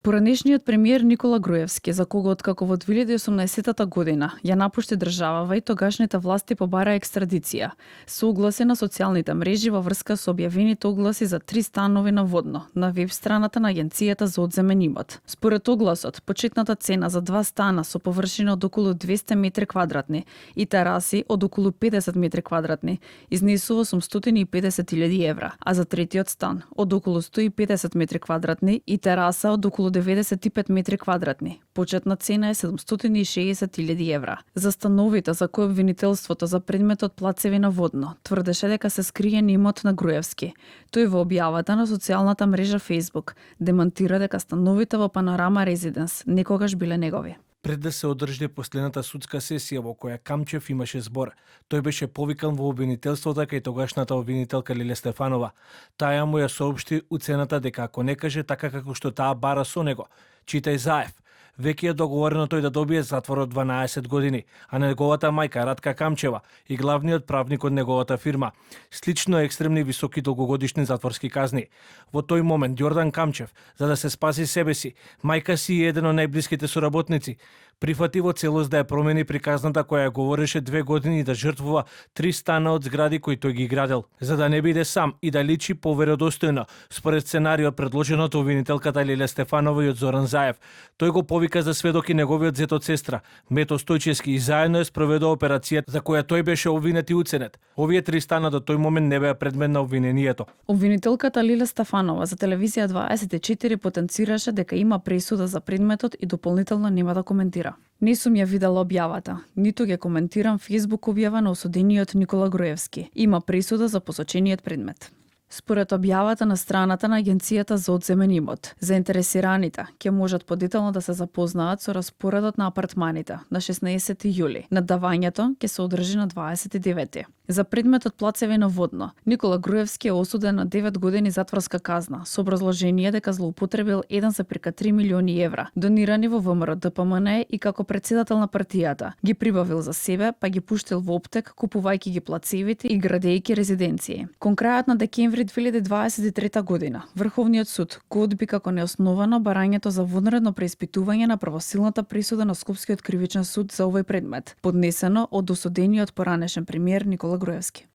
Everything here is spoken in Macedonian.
Поранешниот премиер Никола Груевски, за кого откако во 2018 година ја напушти државава и тогашните власти побара екстрадиција, со огласи на социјалните мрежи во врска со објавените огласи за 3 станови на водно на веб страната на Агенцијата за одземен имот. Според огласот, почетната цена за 2 стана со површина од околу 200 метри квадратни и тераси од околу 50 метри квадратни изнесува 850.000 евра, а за третиот стан од околу 150 метри квадратни и тераса од околу 95 метри квадратни. Почетна цена е 760.000 евра. За становите за кои обвинителството за предметот плацеви на водно тврдеше дека се скриен имот на Груевски. Тој во објавата на социјалната мрежа Facebook демонтира дека становите во Панорама Резиденс некогаш биле негови. Пред да се одржи последната судска сесија во која Камчев имаше збор, тој беше повикан во обвинителството кај тогашната обвинителка Лиле Стефанова. Таја му ја соопшти уцената дека ако не каже така како што таа бара со него, читај Заев, веќе е договорено тој да добие затвор од 12 години, а неговата мајка Радка Камчева и главниот правник од неговата фирма слично екстремни високи долгогодишни затворски казни. Во тој момент Ѓордан Камчев, за да се спаси себе си, мајка си и еден од најблиските соработници, прифати во целост да ја промени приказната која ја говореше 2 години да жртвува 3 стана од згради кои тој ги градел, за да не биде сам и да личи поверодостојно според сценариот предложен од обвинителката Лиле Стефанова и од Зоран Заев. Тој го повика за сведок и неговиот зет од сестра, Мето Стојчевски, и заедно ја спроведува операцијата за која тој беше обвинет и уценет. Овие 3 стана до тој момент не беа предмет на обвинението. Обвинителката Лиле Стефанова за телевизија 24 потенцираше дека има пресуда за предметот и дополнително нема да коментира. Не сум ја видела објавата, ниту ќе коментирам Facebook објава на осудениот Никола Груевски. Има пресуда за посочениот предмет. Според објавата на страната на Агенцијата за одземен имот, заинтересираните ќе можат подетално да се запознаат со распоредот на апартманите на 16 јули. Наддавањето ќе се одржи на 29. За предметот плацеви на водно, Никола Груевски е осуден на 9 години затворска казна со образложение дека злоупотребил 1,3 милиони евра, донирани во ВМРО ДПМН и како председател на партијата. Ги прибавил за себе, па ги пуштил во оптек, купувајќи ги плацевите и градејќи резиденции. Кон крајот на декември 2023 година, Врховниот суд го одби како неосновано барањето за вонредно преиспитување на правосилната присуда на Скопскиот кривичен суд за овој предмет, поднесено од осудениот поранешен премиер Никола Груевски.